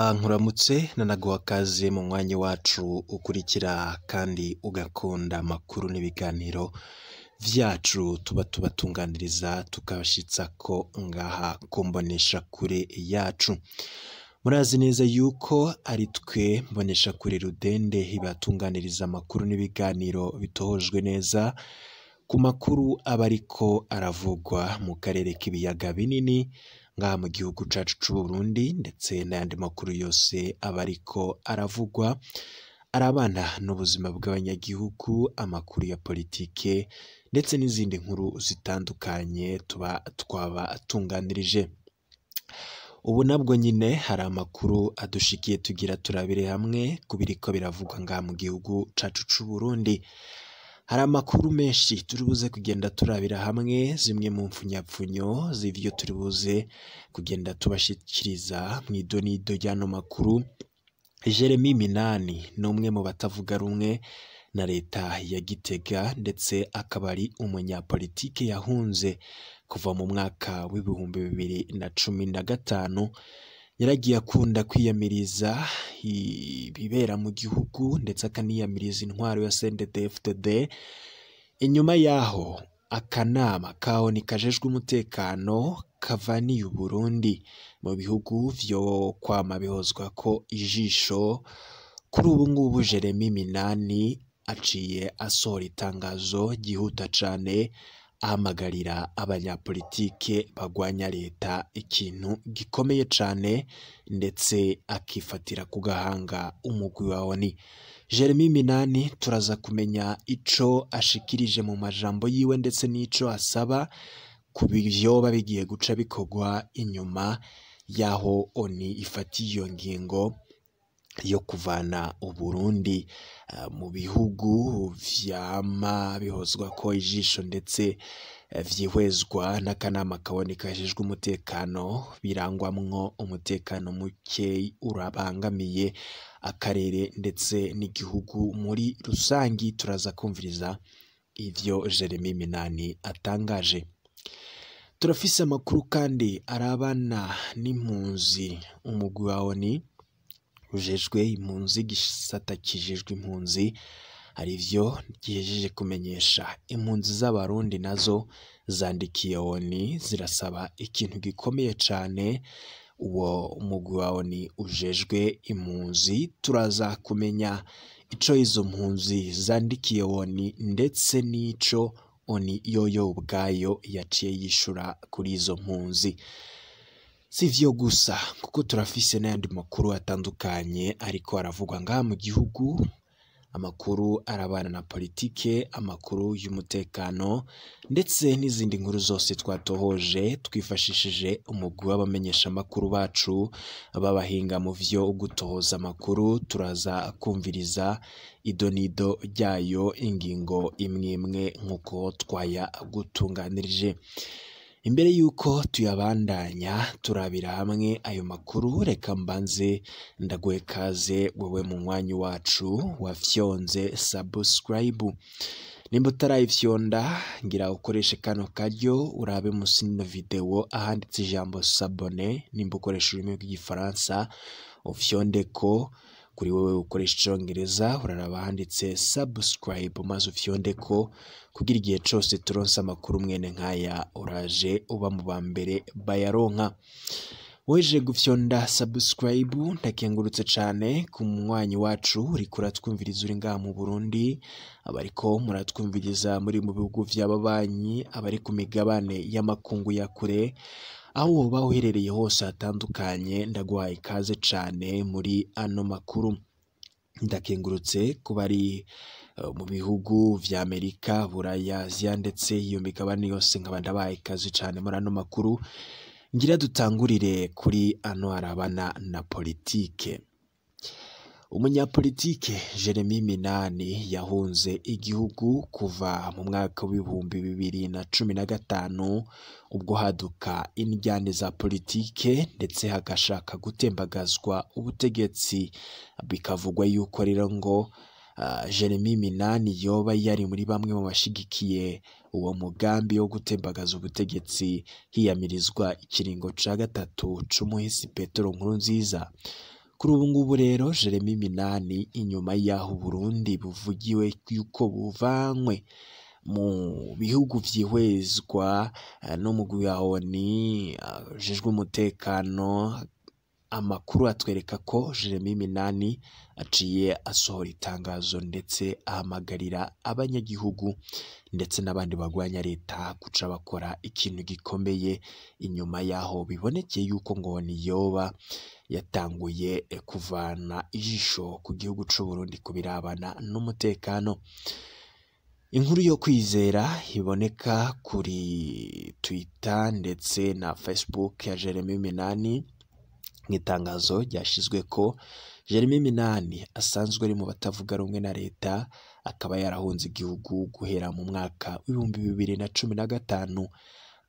Reka nkuramutse nanaguha kaze mu mwanya wacu ukurikira kandi ugakunda amakuru n'ibiganiro vyacu tuba tubatunganiriza tukabashitsako ngaha ku mboneshakure yacu. Murazi neza yuko ari twe mboneshakure rudende ibatunganiriza amakuru n'ibiganiro bitohojwe neza ku makuru aba ariko aravugwa mu karere k'ibiyaga binini ngaha mu gihugu cacu c'Uburundi, ndetse n'ayandi makuru yose aba ariko aravugwa arabana n'ubuzima bw'abanyagihugu, amakuru ya politike ndetse n'izindi nkuru zitandukanye tuba twabatunganirije. Ubu nabwo nyine hari amakuru adushikiye tugira turabire hamwe ku biriko biravugwa ngaha mu gihugu cacu c'Uburundi. Hari amakuru menshi turi buze kugenda turabira hamwe, zimwe mu mpfunyapfunyo z'ivyo turi buze kugenda tubashikiriza mw'idonido ry'ano makuru. Jeremy Minani ni umwe mu batavuga rumwe na leta ya Gitega, ndetse akaba ari umunyapolitike yahunze kuva mu mwaka w'2015. Yaragiye akunda kwiyamiriza ibibera mu gihugu ndetse akaniyamiriza intwaro ya CNDD-FDD. Inyuma yaho akanama ka ONU kajejwe umutekano kavaniye Uburundi mu bihugu vyo kwama bihozwako ijisho. Kuri ubu ngubu Jeremy Minani aciye asohora itangazo ryihuta cane ahamagarira abanyapolitike bagwanya leta ikintu gikomeye cane, ndetse akifatira ku gahanga umugwi wa ONU. Jeremy Minani turaza kumenya ico ashikirije mu majambo yiwe ndetse n'ico asaba ku vyoba bigiye guca bikorwa inyuma yaho ONU ifatiye iyo ngingo yo kuvana Uburundi mu bihugu vyama bihozwako ijisho ndetse vyihwezwa n'akanama ka ONU kajejwe umutekano, birangwamwo umutekano muke urabangamiye akarere ndetse n'igihugu muri rusangi. Turaza kumviriza ivyo Jeremy Minani atangaje. Turafise amakuru kandi arabana n'impunzi. Umugwi wa ONU ujejwe impunzi, igisata kijejwe impunzi, hari ivyo gihejeje kumenyesha. Impunzi z'Abarundi nazo zandikiye ONU zirasaba ikintu gikomeye cane uwo mugwi wa ONU ujejwe impunzi. Turaza kumenya ico izo mpunzi zandikiye ONU ndetse n'ico ONU yoyo ubwayo yaciye yishura kuri izo mpunzi. Si ivyo gusa, kuko turafise n'ayandi makuru atandukanye ariko aravugwa ngaha mu gihugu, amakuru arabana na politike, amakuru y'umutekano ndetse n'izindi nkuru zose twatohoje twifashishije umugwi w'abamenyeshamakuru bacu b'abahinga mu vyo gutohoza amakuru. Turaza kumviriza idonido ryayo, ingingo imwe imwe nk'uko twayagutunganirije. Imbere yuko tuyabandanya turabira hamwe ayo makuru, reka mbanze ndaguhe kaze wewe munywanyi wacu wafyonze subscribe. Nimba utarayifyonda, ngira ukoreshe kano karyo urabe musi y'ino video ahanditse ijambo s'abonner. Nimba ukoresha ururimi rw'igifaransa ufyondeko, kuri wewe ukoresha icongereza uraraba ahanditse subscribe maze ufyondeko, kugira igihe cose turonse amakuru mwene nkaya uraje uba mu ba mbere bayaronka. Weje gufyonda subscribe, ndakengurutse cane ku munywanyi wacu uriko uratwumviriza uri ngaha mu Burundi, abariko muratwumviriza muri mu bihugu vy'ababanyi, abari ku migabane y'amakungu ya kure, aho woba uherereye hose hatandukanye, ndaguhaye ikaze cane muri ano makuru. Ndakengurutse ku bari mu bihugu vya Amerika, Buraya, Aziya ndetse iyo migabane yose, nkaba ndabahaye ikaze cane muri ano makuru. Ngira dutangurire kuri ano arabana na politike. Umunyapolitike Jeremy Minani yahunze igihugu kuva mu mwaka w'2015, ubwo haduka indyane za politike ndetse hagashaka gutembagazwa ubutegetsi, bikavugwa yuko rero ngo Jeremy Minani yoba yari muri bamwe mu bashigikiye uwo mugambi wo gutembagaza ubutegetsi hiyamirizwa ikiringo ca gatatu c'umuhisi Petero Nkurunziza. Kuri ubu ngubu rero Jeremy Minani, inyuma y'aho Burundi buvugiwe yuko buvanywe mu bihugu vyihwezwa n'umugwi wa ONU ujejwe umutekano, amakuru atwereka ko Jeremy Minani aciye asohora itangazo ndetse ahamagarira abanyagihugu ndetse n'abandi bagwanya leta guca bakora ikintu gikomeye, inyuma yaho bibonekeye yuko ngo yoba yatanguye kuvana ijisho ku gihugu c'u Burundi ku birabana n'umutekano. Inkuru yo kwizera iboneka kuri Twitter ndetse na Facebook ya Jeremy Minani, mw'itangazo ryashizwe ko Jeremy Minani asanzwe ari mu batavuga rumwe na leta, akaba yarahunze igihugu guhera mu mwaka w'2015,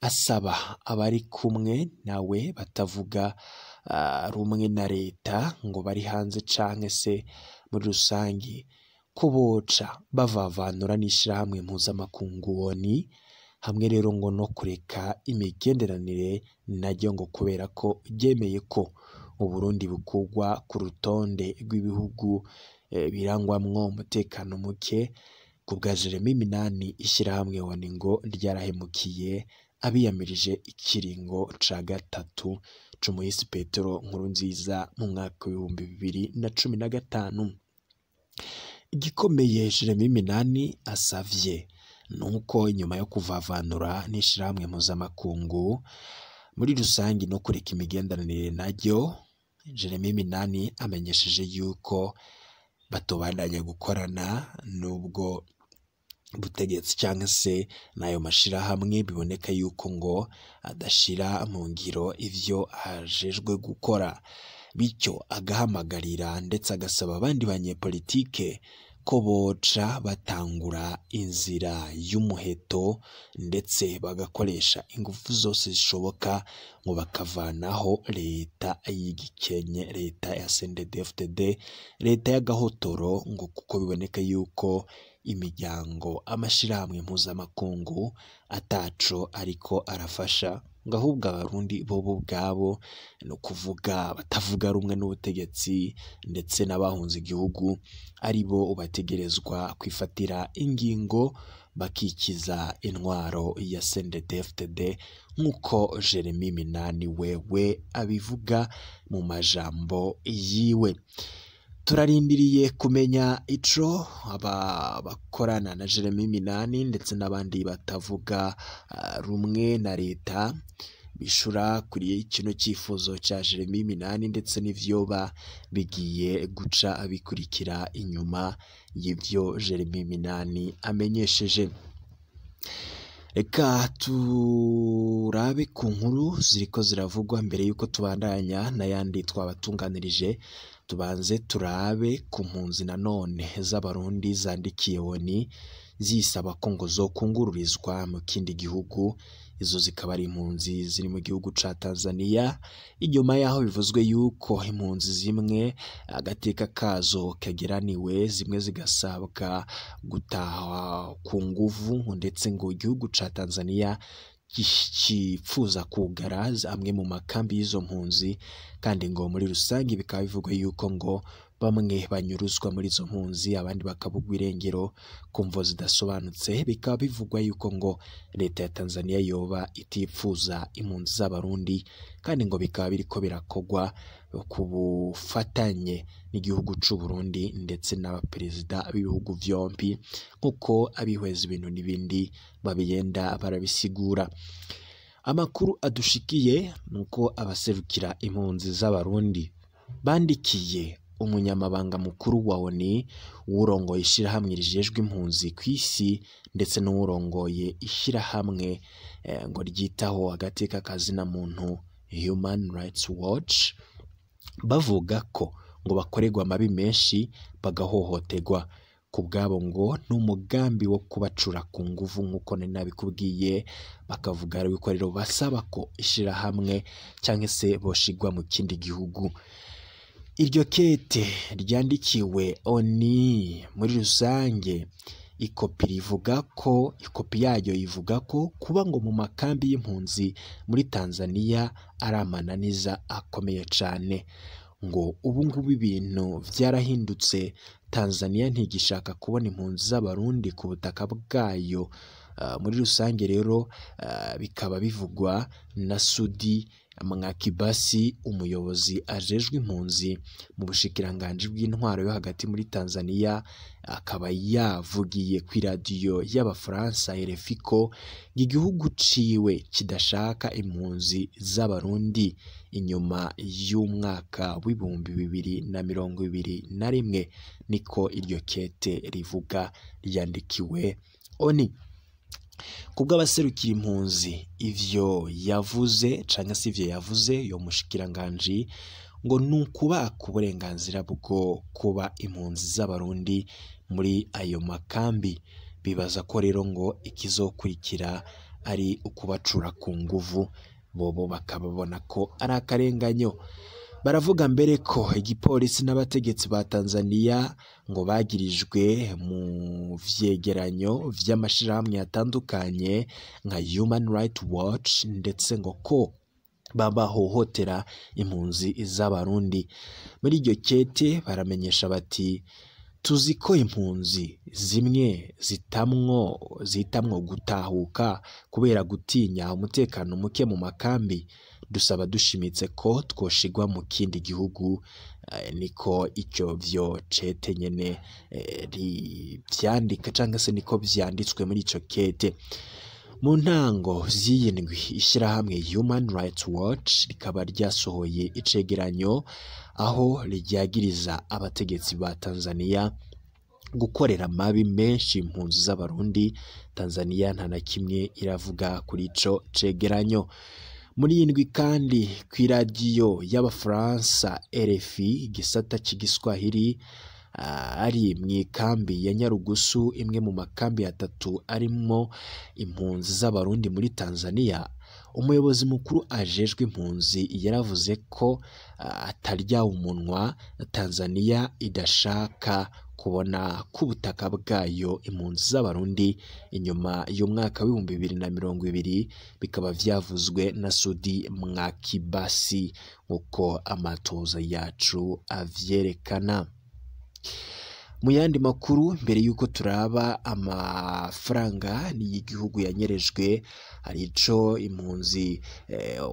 asaba abari kumwe nawe batavuga rumwe na leta ngo bari hanze canke se muri rusangi ko boca bavavanura n'ishirahamwe mpuzamakungu ONU, hamwe rero ngo no kureka imigenderanire naryo ngo kubera ko ryemeye ko Uburundi bukugwa ku rutonde rw'ibihugu birangwamwo umutekano muke. Ku bwa Jeremy Minani, ishirahamwe ONU ngo ryarahemukiye abiyamirije ikiringo ca gatatu c'umuhisi Petero Nkurunziza mu mwaka w'2015. Igikomeye Jeremy Minani asavye nuko inyuma yo kuvavanura n'ishirahamwe mpuzamakungu muri rusangi no kureka imigenderanire naryo, Jeremy Minani amenyesheje yuko batobandanya gukorana n'ubwo butegetsi canke se n'ayo mashirahamwe, biboneka yuko ngo adashira mu ngiro ivyo ajejwe gukora, bityo agahamagarira ndetse agasaba abandi banyepolitike ko boca batangura inzira y'umuheto ndetse bagakoresha ingufu zose zishoboka ngo bakavanaho leta y'igikenye, leta ya CNDD-FDD, leta y'agahotoro, ngo kuko biboneka yuko imiryango, amashirahamwe mpuzamakungu ataco ariko arafasha, ngo ahubwo abarundi bobo ubwabo, ni ukuvuga batavuga rumwe n'ubutegetsi ndetse n'abahunze igihugu, ari bo bategerezwa kwifatira ingingo bakikiza intwaro ya CNDD-FDD, nk'uko Jeremy Minani wewe abivuga mu majambo yiwe. Turarindiriye kumenya ico aba bakorana na Jeremy Minani ndetse n'abandi batavuga rumwe na leta bishura kuri kino cyifuzo ca Jeremy Minani ndetse n'ivyoba bigiye guca bikurikira inyuma y'ivyo Jeremy Minani amenyesheje. Reka turabe ku nkuru ziriko ziravugwa mbere yuko tubandanya n'ayandi twabatunganirije. Tubanze turabe ku mpunzi nanone z'abarundi zandikiye ONU zisaba ko ngo zokungururizwa mu kindi gihugu. Izo zikaba ari impunzi ziri mu gihugu ca Tanzania, inyuma yaho bivuzwe yuko impunzi zimwe agateka kazo kageraniwe, zimwe zigasabwa gutaha ku nguvu, ndetse ngo igihugu ca Tanzania cipfuza kugara amwe mu makambi y'izo mpunzi, kandi ngo muri rusange bikaba bivugwa yuko ngo bamwe banyuruzwa muri izo mpunzi, abandi bakabugwa irengero ku mvo zidasobanutse. Bikaba bivugwa yuko ngo leta ya Tanzania yoba itipfuza impunzi z'abarundi, kandi ngo bikaba biriko birakogwa ku bufatanye n'igihugu c'u Burundi ndetse n'abaperezida b'ibihugu vyompi, nk'uko abihweza ibintu n'ibindi babigenda barabisigura. Amakuru adushikiye nuko abaserukira impunzi z'abarundi bandikiye umunyamabanga mukuru wa ONU, uwurongoye ishirahamwe rijejwe impunzi kw'isi, ndetse n'uwurongoye ishirahamwe ngo ryitaho agateka kazina muntu Human Rights Watch, bavuga ko ngo bakorerwa amabi menshi bagahohoterwa. Ku bwabo ngo n'umugambi wo kubacura ku nguvu, nk'uko nari nabikubwiye. Bakavuga yuko rero basaba ko ishirahamwe canke se boshigwa mu kindi gihugu. Iryo kete ryandikiwe ONU muri rusange, ikopi rivuga ko ikopi yayo ivuga ko kuba ngo mu makambi y'impunzi muri Tanzania ari amananiza akomeye cane. Ngo ubu ngubu ibintu vyarahindutse, Tanzania ntigishaka kubona impunzi z'abarundi ku butaka bwayo. Muri rusange rero bikaba bivugwa na Sudi Mwakibasi, umuyobozi ajejwe impunzi mu bushikiranganji bw'intwaro yo hagati muri Tanzania, akaba yavugiye kw'iradiyo y'abafaransa RFI ko igihugu ciwe kidashaka impunzi z'abarundi inyuma y'umwaka w'2021, niko iryo kete rivuga ryandikiwe ONU. Kubw'abaserukira impunzi, ivyo yavuze canke se ivyo yavuze yo mushikiranganji ngo nukubaka uburenganzira bwo kuba impunzi z'abarundi muri ayo makambi. Bibaza ko rero ngo ikizokurikira ari ukubacura ku nguvu, bobo bakababona ko ari akarenganyo. Baravuga mbere ko igipolisi n'abategetsi ba Tanzania ngo bagirijwe mu vyegeranyo vy'amashirahamwe atandukanye nka Human Rights Watch, ndetse ngo ko babahohotera impunzi z'abarundi. Muri iryo kete baramenyesha bati: tuzi ko impunzi zimwe zitamwo gutahuka kubera gutinya umutekano muke mu makambi, dusaba dushimitse ko twoshigwa mu kindi gihugu. Niko icyo vyo cete nyene vyandika canke se niko vyanditswe muri ico kete. Mu ntango z'iyi ndwi, ishirahamwe Human Rights Watch rikaba ryasohoye icegeranyo aho ryagiriza abategetsi ba Tanzania gukorera amabi menshi impunzi z'abarundi. Tanzania nta na kimwe iravuga kuri ico cegeranyo. Muri iyi ndwi kandi kw'iradiyo y'abafaransa RFI igisata c'igiswahili, ari mw'ikambi ya Nyarugusu, imwe mu makambi atatu arimwo impunzi z'abarundi muri Tanzania, umuyobozi mukuru ajejwe impunzi yaravuze ko atarya umunwa Tanzania idashaka kubona ku butaka bwayo impunzi z'abarundi inyuma y'umwaka w'2020, bikaba vyavuzwe na Sudi Mwakibasi nk'uko amatoza yacu avyerekana. Mu yandi makuru, mbere yuko turaba amafaranga y'igihugu yanyerejwe, hari ico impunzi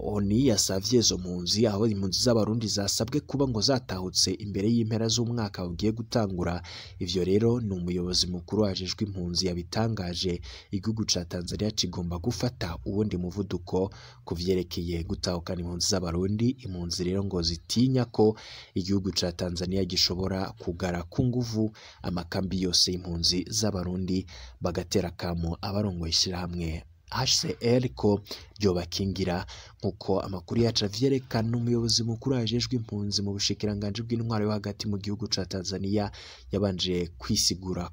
ONU yasavye izo mpunzi, aho impunzi z'abarundi zasabwe kuba ngo zatahutse imbere y'impera z'umwaka ugiye gutangura. Ivyo rero ni umuyobozi mukuru ajejwe impunzi yabitangaje. Igihugu ca Tanzania kigomba gufata uwundi muvuduko ku vyerekeye gutahukana impunzi z'abarundi. Impunzi rero ngo zitinya ko igihugu ca Tanzania gishobora kugara ku nguvu amakambi yose y'impunzi z'abarundi, bagatera kamo abarongoye ishirahamwe HCR ko ryobakingira, nk'uko amakuru yacu avyerekana. Umuyobozi mukuru ajejwe impunzi mu bushikiranganji bw'intwaro yo hagati mu gihugu ca Tanzania yabanje kwisigura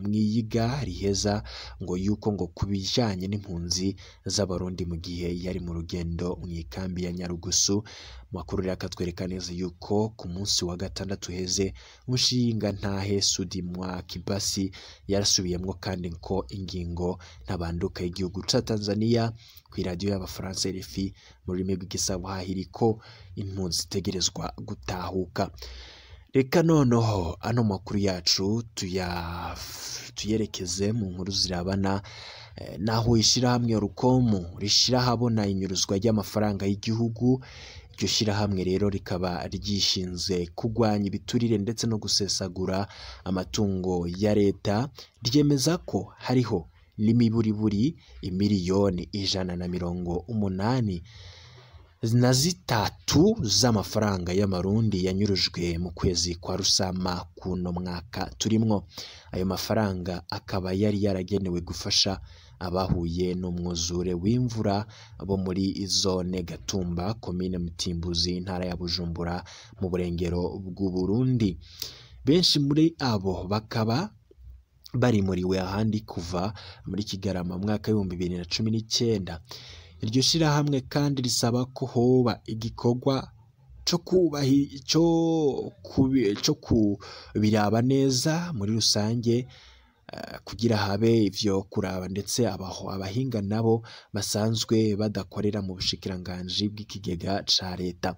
mwiyiga riheza ngo yuko ngo kubijanye n'impunzi z'abarundi mu gihe yari mu rugendo mw'ikambi ya Nyarugusu. Makuru rero akatwereka neza yuko ku munsi wa gatandatu uheze umushinga ntahe Sudi Mwakibasi yarasubiyemwo kandi ko ingingo ntabanduka y'igihugu ca Tanzania kw'iradiyo y'abafaransa RFI mu rurimi rw'igiswahili ko impunzi zitegerezwa gutahuka. Reka noneho ano makuru yacu tuyerekeze mu nkuru zirabana naho ishirahamwe Rukomu rishira ahabona inyuruzwa ry'amafaranga y'igihugu. Iryo shirahamwe rero rikaba ryishinze kurwanya ibiturire ndetse no gusesagura amatungo ya leta, ryemeza ko hariho n'imiburiburi imiliyoni 183 z'amafaranga y'amarundi yanyurujwe mu kwezi kwa Rusama kuno mwaka turimwo. Ayo mafaranga akaba yari yaragenewe gufasha abahuye n'umwuzure w'imvura bo muri zone Gatumba, komine Mutimbuzi, intara ya Bujumbura mu burengero bw'u Burundi. Benshi muri abo bakaba barimuriwe ahandi kuva muri Kigarama mu mwaka w'2019. Iryo shirahamwe kandi risaba ko hoba igikorwa co kubiraba neza muri rusange, kugira habe ivyo kuraba, ndetse abahinga nabo basanzwe badakorera mu bushikiranganji bw'ikigega ca leta.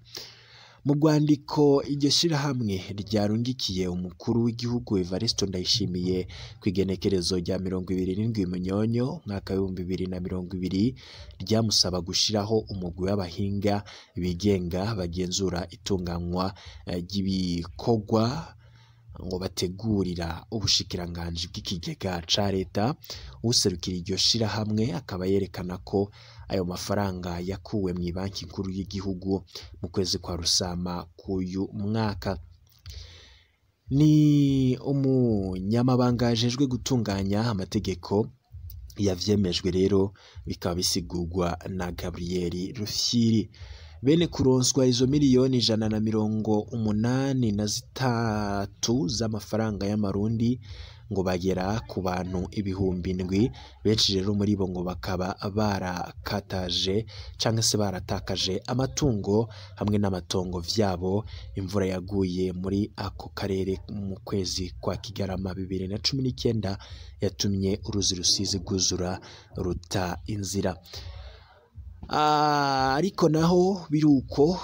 Mu rwandiko iryo shirahamwe ryarungikiye umukuru w'igihugu Evariste Ndayishimiye kw'igenekerezo rya 27 Munyonyo umwaka w'2020 ryamusaba gushiraho umugwi w'abahinga bigenga bagenzura itunganywa ry'ibikorwa ngo bategurira ubushikiranganji bw'ikigega ca leta. Userukira iryo shirahamwe akaba yerekana ko ayo mafaranga yakuwe mu banki nkuru y'igihugu mu kwezi kwa Rusama k'uyu mwaka. Ni umunyamabanga ajejwe gutunganya amategeko yavyemejwe rero bikaba bisigurwa na Gabriel Rufyiri. Bene kuronswa izo miliyoni 183 z'amafaranga y'amarundi ngo bagera ku bantu 7,000, benshi rero muri bo ngo bakaba barakataje canke se baratakaje amatungo hamwe n'amatongo vyabo. Imvura yaguye muri ako karere mu kwezi kwa Kigarama 2019 yatumye uruzi Rusizi rwuzura ruta inzira. Ariko naho biruko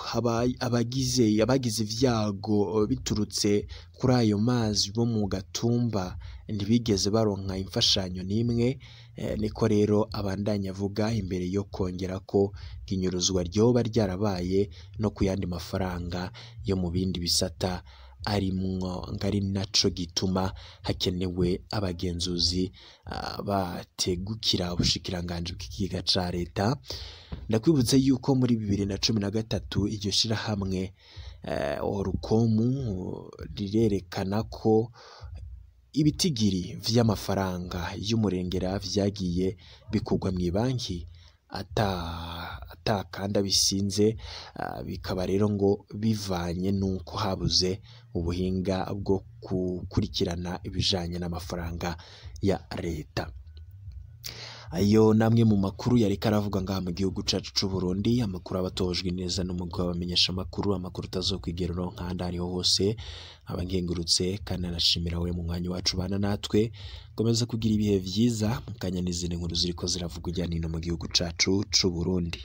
abagize ivyago biturutse kuri ayo mazi bo mu Gatumba ntibigeze baronka imfashanyo n'imwe. Niko rero abandanya avuga imbere yo kongera ko inyuruzwa ryoba ryarabaye no ku yandi mafaranga yo mu bindi bisata arimwo, ngari naco gituma hakenewe abagenzuzi bategukira ubushikiranganji bw'ikigega ca leta. Ndakwibutse yuko muri 2013 iryo shirahamwe Orukomu rirerekana ko ibitigiri vy'amafaranga y'umurengera vyagiye bikurwa mw'ibanki atakanda bisinze, bikaba rero ngo bivanye nuko habuze ubuhinga bwo gukurikirana ibijanye n'amafaranga ya leta. Ayo namwe mu makuru yariko aravuga ngaha mu gihugu cacu c'u Burundi, amakuru abatojwe neza n'umugwi w'abamenyesha amakuru, amakuru utazokwigera uronka ahandi ariho hose. Abangengurutse kandi anashimira we mu mwanya wacu bana natwe, komeza kugira ibihe vyiza mukanya n'izindi nkuru ziriko ziravugwa irya nino mu gihugu cacu c'u Burundi.